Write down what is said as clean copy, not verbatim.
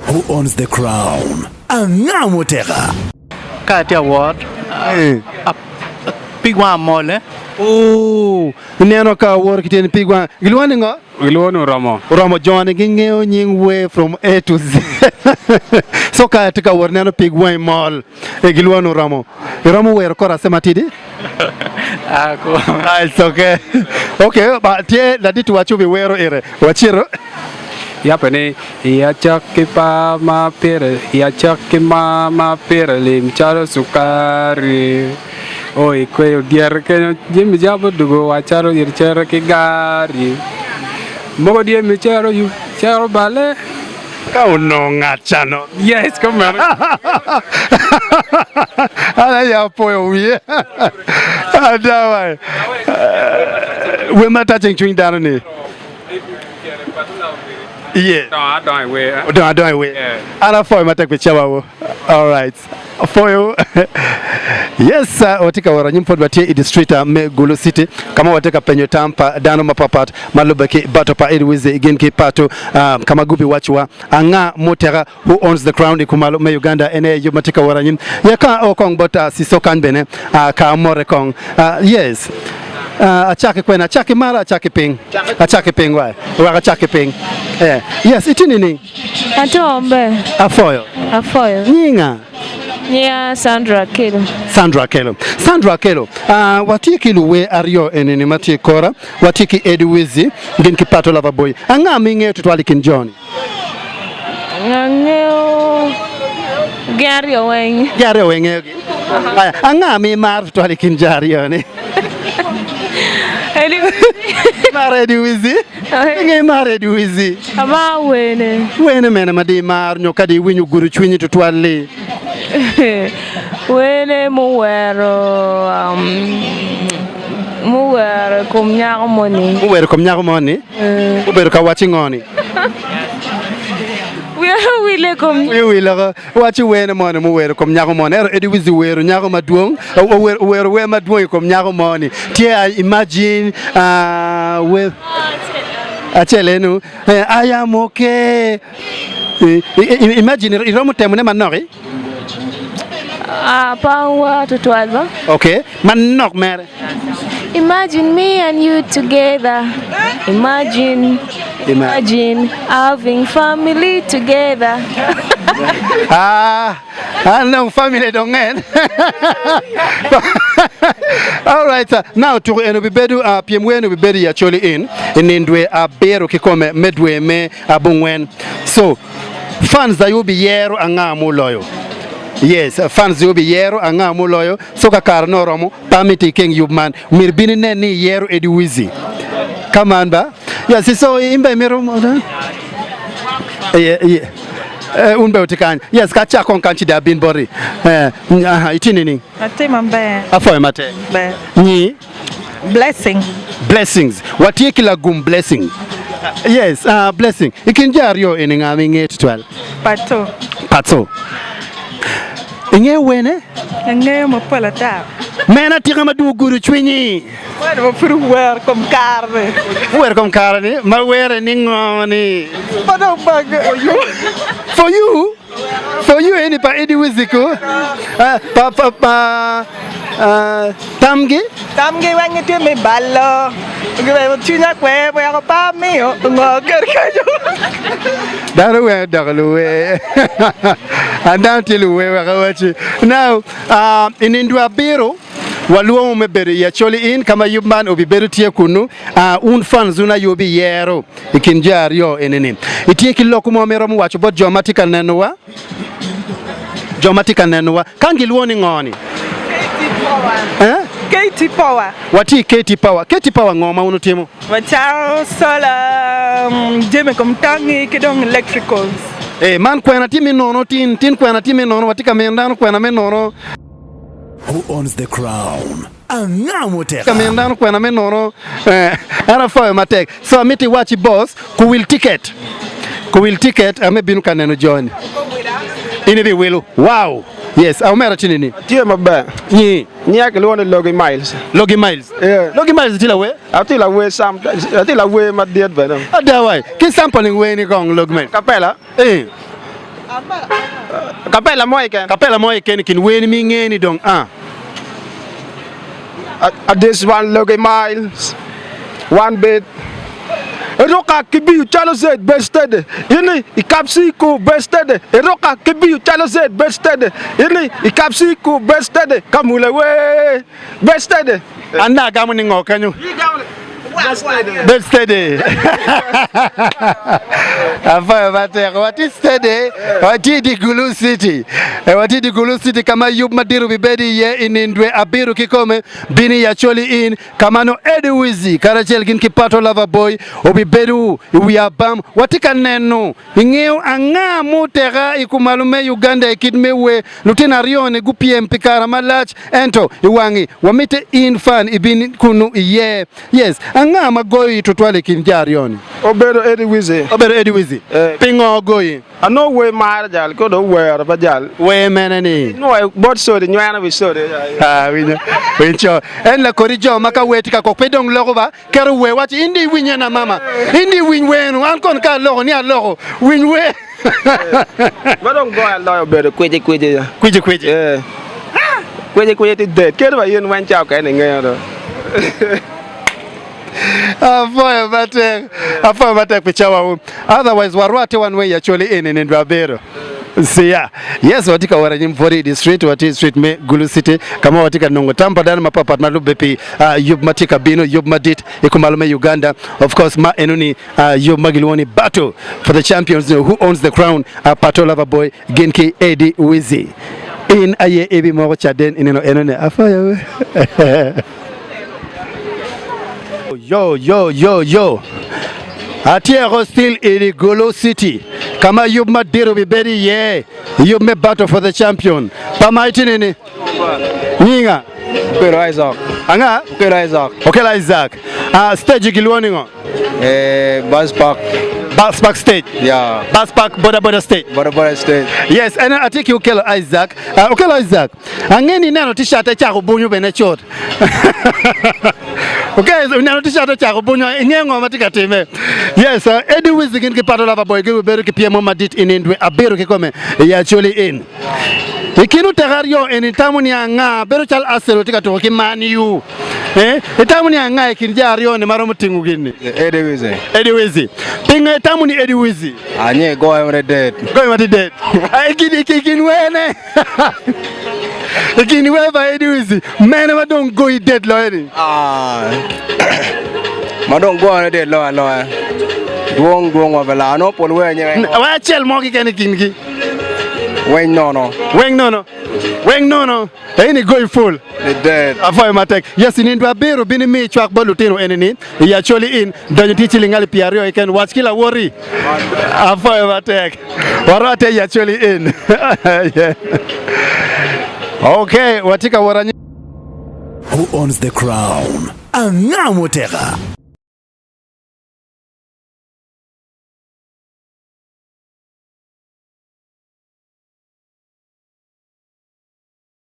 Who owns the crown? Anga muteka? Ka atye awot, pig wanga mol eh. Ooh, ineno ka awoto ki tyeni pig wanga. Gilwongo ni ngo? Gilwongo ni oromo. Oromo joni gingeyo nying wer from A to Z. So ka atye ka wot ineno pig wangi mol, eh gilwongo ni oromo. Iromo wero korase matidi? Ah, ko. Ah, it's okay. Okay, ba tye ladit wacu biwero ire. Wacito. Yape ni, I acakki par ma pire, i acakki mar ma pire lim calo cukari. O i kweyo dyere kenyo jami jabo dugo wa calo ir cere ki gari. Mogo dye mi cero yub cero bale. Ka onongo ngat ca no. Yes, kumeno. An aye apoyo wiye. Ada wa. Wer ma touching cwiny dano ni. Yes. Dongo adonga i wer. Odongo adonga i wer. An apwoyo matek pi cawawu. Alright. Apwoyo. Yes, watye ka wot anyim pwod watye i district me Gulu City ka ma watye ka penyo tam pa dano mapatpat ma lubbe ki bato pa Eddie Wizzy gin ki Pato ka ma gubi wacowa anga muteka who owns the crown i kumalo me Uganda en aye yub ma tye ka wot anyim. Ya ka o kong bot Ciso kany bene ka amote kong. Yes. Acak ki kwene? Acak ki malo, acak ki piny? Acak ki piny wai. Wek acak ki piny. Eh. Yes, itye nining? Atwo maber. Apwoyo. Apwoyo. Nyinga? Nyinga Sandra Akello. Sandra Akello. Sandra Akello, ah, watye ki luwer aryo enini ma tye i kora. Watye ki Eddie Wizzy gin ki Pato Lover Boy. Anga ma ingeyo tutwal i kin jo-ni? Angeyo gin aryo weng. Gin aryo weng ingeyogi? Aya, anga ma imaro tutwal i kin jo aryo-ni? Eddie Wizzy. Imaro Eddie Wizzy? Pingo imaro Eddie Wizzy? Amaro wene. Wene mene ma dong imaro nyo ka dong iwinyo ogudo cwinyi tutwal-li? Wene muwero um, muwero i kom nyako moni. Muwero i kom nyako moni? Obedo ka wacci ngo ni? Wiya owil i kom. Wiya owil oko. Wacci wene moni muwero i kom nyako moni. Ento Eddie Wizzy owero nyako madwong, owero wer madwong i kom nyako moni. Tye I imagine uh, wer acel enu. I am okay. Imagine iromo temone manok i? Ah, pe awer tutwal ba. Okay, manok mere. Imagine me and you together. Imagine, imagine having family together. Ah, an dong family dong ngeny. All right, uh, now tuko eno bibedo uh, pyem wer eno bibedo i Acholi Inn i nin dwe abiro kikome me dwe me abongwen. So, Fans aye obiyero anga muloyo. Yes, fans aye obiyero anga muloyo. So ka kare ne oromo, pe amito ikeng yub man. Myero ibin inen ni iyero Eddie Wizzy. Come on ba. Yes, so in bene imito Yeah, yeah. Eh, un bene wutye kany. Yes, ka acak kong kany ci dong abin boti. Eh, aha, itye nining? Atye maber. Apwoyo matek. Ber. Nyi? Blessing. Blessings. Watye ki lagum Blessing. Yes, uh, Blessing. I kin jo aryo eni nga ma ingeyo tutwal? Pato. Pato. Ingeyo wene? Angeyo mapol ata. Meno atika ma dong ogudo cwinyi. Wene ma pud owero kom kare-ni. Owero kom kare-ni? Ma were ni ngo ni? Pa dong bage. For you? For you? For you eni pa Eddie Wizzy ku? Uh, pa pa pa uh, tamgi? Tamgi weng gitye me balo. Giweko cwinya kwer weko pe amiyo ngo kede kenyo. Dano weng odoko luwer. An dano tye luwer wek awaci. Now, uh, i nindo abiro walwongo me bedo i Acholi Inn ka ma yub man obibedo tye kunnu. Uh, un fans un aye wubiyero. I kin jo aryo eni-ni, itye ki lok mo ma iromo waco bot jo ma tye ka nenowa? Jo ma tye ka nenowa kany gilwongo ni ngo-ni? KT Power. Eh? KT Power. Watye i KT Power. KT Power ngo ma wun wutimo? Wacato solar, jami kom tangi ki dong electricals. Eh, man kwena tye me nono tin, tin kwena tye me nono, watye ka mino dano kwena me nono. Who owns the crown? Anga muteka? Ka min dano kwena me nono eh, en apwoyo matek. So amito iwacci boss kuwil ticket. Kuwil ticket ame bino ka neno joni. In ibi wilo. Wow! Yes, a omera tye nini? Atye maber. Nyi? Nyiya kilwongo ni Logi Miles. Logi Miles. Yeah. Logi Miles itye lawer? Atye lawer sam, atye lawer madit bene. Ada wai. Ki sampling wer ni kong Logi Miles. Kapela? Eh. Kapela mo keken. Kapela mo keken i kin weni ma inge ni dong a. This one logi miles one bit Eroka kibiyo calo zed bed steady Ini i kapsi ku bed steady Eroka kibiyo calo zed bed steady Ini i kapsi ku bed steady Kamule wee bed steady. An dong agamo ni ngo kenyo? Bed steady. Apoyo matek. Watye steady. Watye i dye Gulu City. Eh, watye i dye Gulu City ka ma yub madit obibedo iye i nino dwe abiro kikome. Bino i Acholi Inn ka ma nongo Eddie Wizzy karacel gin ki Pato Lover Boy obibedo i wi abam. Watye ka neno Ingeyo anga muteka i kumalo me Uganda i kit me wer? Lutino aryo-ni gupyem pi kare malac, ento i wangi wamite in fan ibin kunu iye. Yes, anga ma goyi tutwal i kin jo aryo-ni? Obedo Eddie Wizzy. Obedo Eddie Wizzy. Pingo ogoyi? Anongo wer maro jal kono owero pa jal. Wer mene ni? Nwoyo bot sodi nyweno wi sodi. Ah, winyo, winyo. En lakodi jo ma ka wer tye ka kok pe dong loko ba. Keto wer waci in di iwinye na mama in di iwiny wer nu an kono ka aloko ni aloko winy wer. Ma dong goyo aloyo obedo kwici kwici. Kwici kwici. Eh. Kwici kwici ti det kadi wa in weng ca okene ingeyo do. Apoyo matek, apoyo matek pi cawa wu. Otherwise warwate wan weng i Acholi eni nindo abiro. Siya. Yes, watye ka wot anyim pwod i district, watye i street me Gulu City ka ma watye ka nongo tam pa dano mapatpat ma lubbe pi uh, yub ma tye ka bino, yub madit i kumalo me Uganda. Of course, ma enoni uh, yub ma gilwongo ni Battle for the Champions, you know, who owns the crown, uh, Pato Lover Boy gin ki Eddie Wizzy. In aye ibimoko caden i nino enoni. Afoyo we. Yo, yo, yo, yo. Atyeko still i Gulu City ka ma yub madit obibedo iye, yub me Battle for the Champion. Pa ma itye nini? Nyinga? Okelo Isaac. Anga? Okelo Isaac. Okelo Isaac. Ah, stage gilwongo ni ngo? Eh, Bus Park. Bus Park stage. Yeah. Bus Park Boda Boda stage. Boda Boda stage. Yes, en atye ki Okelo Isaac. Uh, Okelo Isaac. Ange ni ineno t-shirt ecako bunyo bene cut. Okay, ineno t-shirt ecako bunyo, inge ngo ma tye ka time. Yes, uh, Eddie Wizzy gin ki Pato Lava Boy gibedo ki pyem mo madit i nindwe abiro kikome i Acholi Inn. I kin oteka aryo eni itamo ni anga bedo cal Arsenal tye ka tuko ki Man U. Eh, itamo ni anga i kin jo aryo ni ma romo tingo gin-ni? Eddie Wizzy. Eddie Wizzy. Pingo itamo ni Eddie Wizzy? Anye goyo ma dead. Goyo ma dead. I kin i kin wene. I kin wer pa Eddie Wizzy, mene ma dong goyi det loyo ni? Ah, ma dong goyo det loyo aloya. Dwong dwong wa bela ano pol wer nye weng. Wer acel mo keken i kingi. Weng nono. Weng nono. Weng nono. Eni goyi full. Dead. Afoyo matek. Yes, nindo abiro bino imi cwak bot lutino eni ni i Acholi Inn donyo tye ciling alip pyeraryo keken. Wac ki lawoti. Afoyo matek. Warwatte i Acholi Inn. Yeah. Okay, watye ka wot anyim. Who owns the crown? Anga muteka?